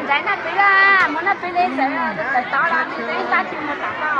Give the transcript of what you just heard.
Lawv noj peb la, mus noj peb li, tawm tawm tod los tsis teb tab sis mus tom ko.